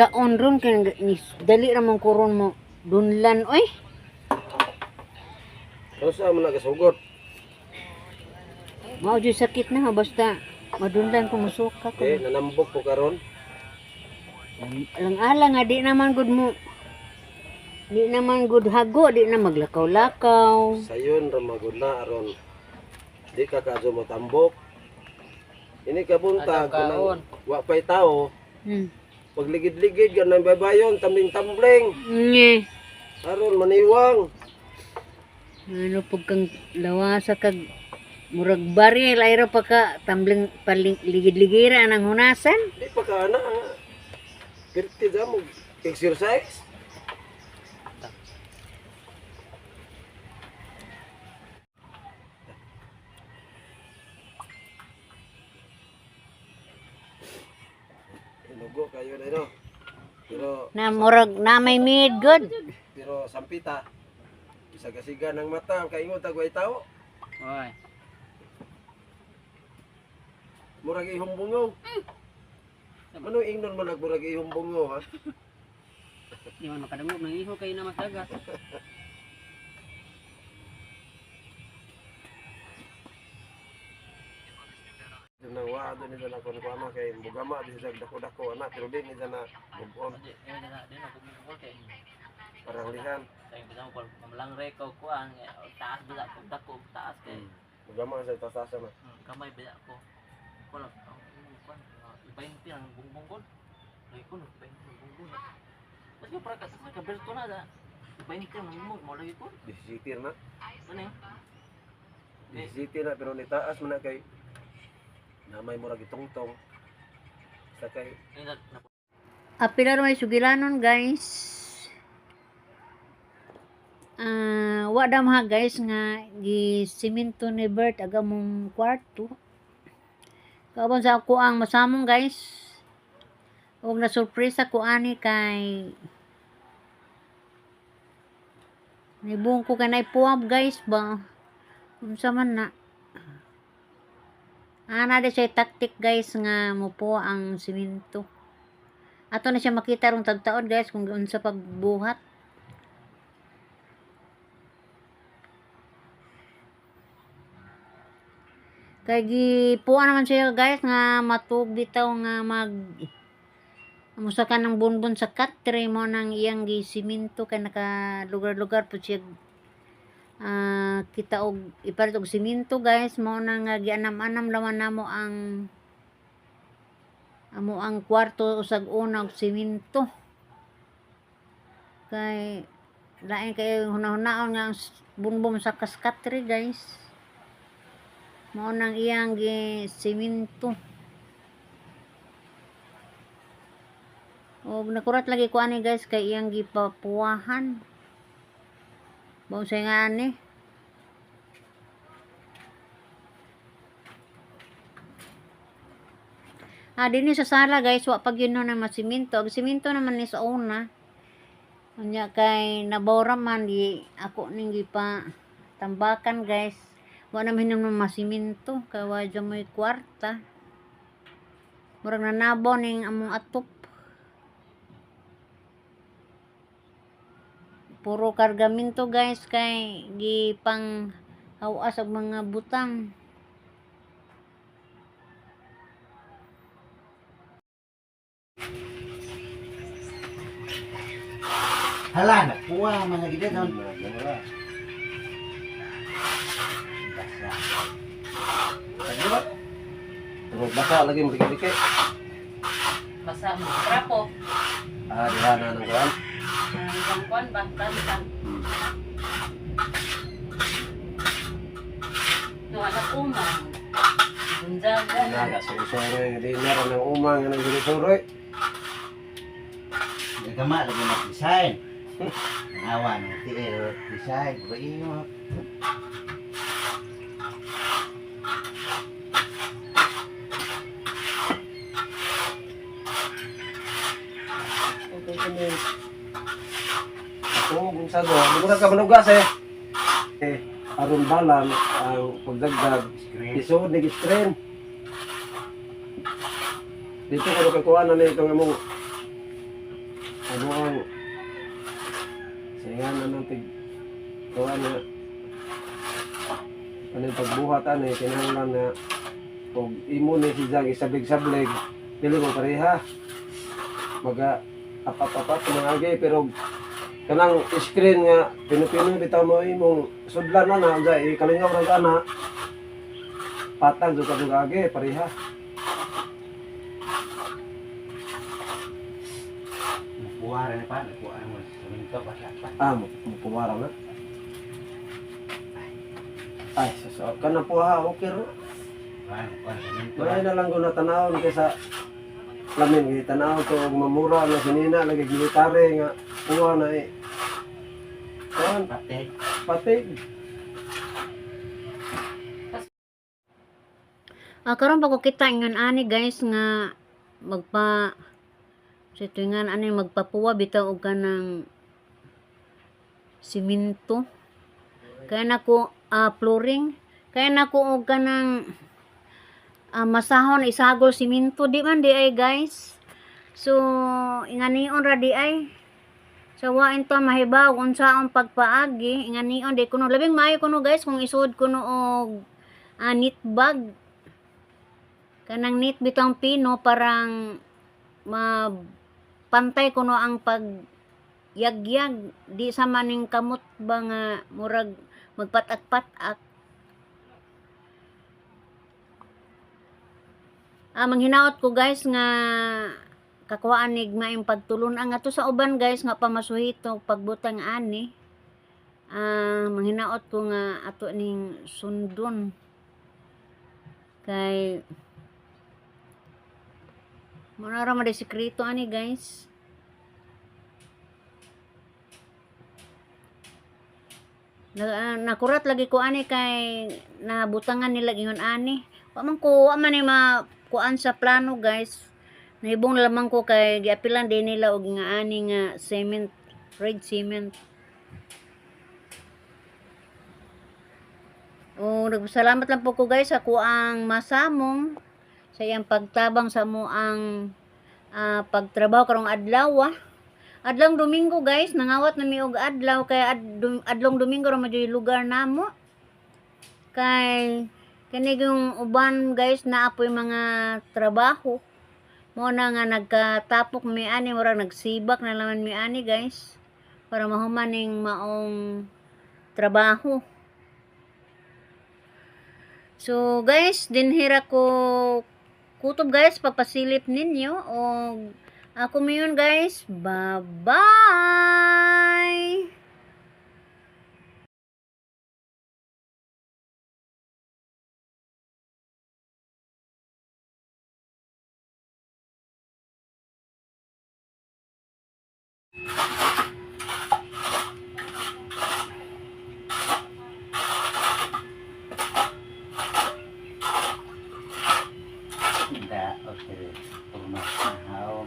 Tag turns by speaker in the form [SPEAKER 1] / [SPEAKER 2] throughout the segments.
[SPEAKER 1] Kaon ron kay dali ra man kuron mo dunlan oy.
[SPEAKER 2] Usa man nagasugot.
[SPEAKER 1] Mao jud sakit na ha, basta madunlan ko musuka ko.
[SPEAKER 2] Eh, nanambok ko karon.
[SPEAKER 1] Alang-alang nga di naman gud mo. Di naman gud hago, di na maglakaw-lakaw.
[SPEAKER 2] Sayon ra magud na aron di ka kaadyo motambok. Ini ka buntag kanang wa pay tao, pagligid-ligid ganang baybayon, tambling-tambling,
[SPEAKER 1] Nye.
[SPEAKER 2] aron maniwang.
[SPEAKER 1] Ano pag kang lawasa kag murag baril ay ra pa ka tambling paling ligid-ligira ang hunasan.
[SPEAKER 2] Di pa ka ana. Pirti da mo exercise. Inugo kayo na no. Pero
[SPEAKER 1] Na murag na may mid good.
[SPEAKER 2] pero sampita isagasiga ng mata ang kaingon tag way tao.
[SPEAKER 3] Oy.
[SPEAKER 2] Murag ihong bungaw. Ano ingnon man murag ihong bungaw ha?
[SPEAKER 3] Di man makadungog nang iho kay na masaga.
[SPEAKER 2] Nang wa do ni na kon ko kay bugama di sa dako-dako anak pero di ni na bugon
[SPEAKER 3] Di na di na kung kay
[SPEAKER 2] parang lihan.
[SPEAKER 3] kay bisa mo mamalangre ko kuan taas bila ko dako taas kay
[SPEAKER 2] Bugama sa tasasa man.
[SPEAKER 3] Kamay bila ko. Ko lang ang kuan 20 ang bungbong ko. Lagi ko 20 ang bungbong. Mas ko para ka sa kaberto na da. 20 ang bungbong mo lagi ko.
[SPEAKER 2] Disisitir na.
[SPEAKER 3] Ano eh?
[SPEAKER 2] Disisitir na pero ni taas man na kay namay murag itongtong sa kay
[SPEAKER 3] Na
[SPEAKER 1] Apila ra may sugilanon, guys. Ah, wa dam ha guys nga gi simento ni Bert aga mong kwarto. Kauban sa ako ang masamong, guys. Og na surpresa ko ani kay nibung ko kanay puwab, guys, ba. Unsa man na. Ana di siya tactic, guys, nga mupuwa ang simento. Ato na siya makita rong tagtaon, guys, kung unsa pagbuhat. Kay gipuan naman siya, guys, nga matug bitaw nga mag Musa ka ng bonbon sa katre mo nang iyang gisiminto kay naka lugar-lugar po siya, kita og ipalit og siminto, guys, mo na nga gianam-anam laman namo ang amo ang kwarto usag una og siminto kay lain kay hunahunahon nga ang bunbon sa kaskatre, guys, mao nang iyang gi siminto. Og nakurat lagi ko ani, guys, kay iyang gipapuwahan sa nga ani. Ah, dinhi sa sala, guys, wa pag yun no na masiminto. Ang siminto naman ni sa una. Unya kay nabora man di ako ning gipa tambakan, guys. Wa na minom ng masiminto kay wa dyan mo'y kwarta. Murag nanabo ning among atop. Puro kargaminto, guys, kay gipang hawas og mga butang.
[SPEAKER 4] Hala, nakuha man lagi dito. Basa.
[SPEAKER 2] Lagi ba? Pero basa lagi mo dike.
[SPEAKER 3] Basa mo trapo.
[SPEAKER 2] Ah, diha na nang kuan.
[SPEAKER 3] Ang kuan ba tantan. No anak umang. Gunjaga.
[SPEAKER 2] Naga suroy di na ra nang umang nang suroy.
[SPEAKER 4] Nagama lagi na design. Nawa ng tiil design. Ba iyo?
[SPEAKER 2] Ako kung sa do, di mo ka manugas eh. Eh, aron balang ang pagdagdag
[SPEAKER 4] Screen.
[SPEAKER 2] Isuod ni screen. Dito ko kakuha na nito nga mong Ano ang sayangan na ng tig kuan na ano yung pagbuhat ani kinahanglan na og imo ni si Jang isablig-sablig dili mo pareha maga apap-apap mga agi pero kanang screen nga pino-pino bitaw mo imong sudlan na na unsa ikalingaw ra ka na patag jud ka agi pareha.
[SPEAKER 4] Mukuha rin pa, nakuha mo sa minto pa sa pa.
[SPEAKER 2] Ah, mupuwara na. Ay, sa ka na po ha, okay ra.
[SPEAKER 4] Kuha, kuha sa minto.
[SPEAKER 2] May na lang ko na tanawon kaysa lamin kay tanaw ko og mamura na sinina lagi military nga kuha na eh. Kuan,
[SPEAKER 4] Pati.
[SPEAKER 2] patig.
[SPEAKER 1] Ah, karon pa ko kita ingon ani guys nga magpa sa tuwingan ani magpapuwa bitaw og kanang simento. Kaya nako flooring, kaya nako og kanang masahon isagol simento di man di ay guys. So inganion ra di ay. So wain to mahibaw unsaon pagpaagi inganion di kuno labing maayo kuno guys kung isuod kuno og neat bag kanang neat bitang pino parang mapantay kuno ang pag yagyag di sa maning kamot ba nga murag magpatak-patak. Ah, manghinaot ko guys nga kakuhaan nig maayong pagtulon-an nga to sa uban guys nga pamasuhito pagbutang ani. Ah, manghinaot ko nga ato ning sundon kay muna ra man day sekreto ani guys. Na, nakurat lagi ko ani kay nabutangan nila ingon ani. Wa man ko wa man ni makuan sa plano guys. Nahibong na lamang ko kay giapilan din nila og nga ani nga cement, red cement. O nagpasalamat lang po ko guys sa kuang masamong sa iyang pagtabang sa mo ang pagtrabaho karong adlaw. Ah. Adlong Domingo guys, nangawat na mi og adlaw kay adlong Domingo ra man jud lugar namo. Kay kani yung uban guys naa po'y mga trabaho. Mo na nga nagkatapok mi ani murag nagsibak na laman mi ani guys para mahuman ning maong trabaho. So guys, dinhira ko kutob guys pagpasilip ninyo og ako mayon guys. Bye-bye.
[SPEAKER 4] Da, okay. Turma. Haom.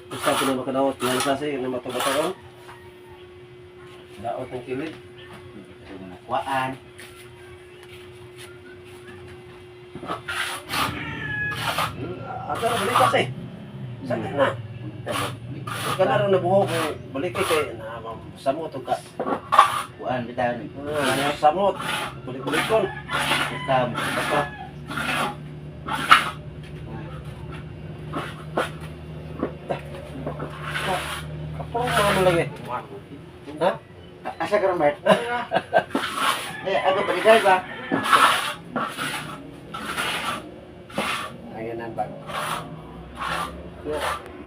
[SPEAKER 2] Gusto ko na makadaot yan sa si na mato-bato. Daot ng kilid.
[SPEAKER 4] Ito na nakuhaan.
[SPEAKER 2] Ata na balik kasi. Sakit na.
[SPEAKER 4] Punta ba?
[SPEAKER 2] Ka na rin nabuhok kay balik kay na samot og ka.
[SPEAKER 4] Kuhaan bitaw ni.
[SPEAKER 2] Ah, samot. Balik-balikon.
[SPEAKER 4] Punta mo. Basta.
[SPEAKER 2] Kapong mga mo lagi. Ha?
[SPEAKER 4] Asa ka ron, Bert? Eh, ako balikan ba?
[SPEAKER 2] Ayan ang bag. Yeah.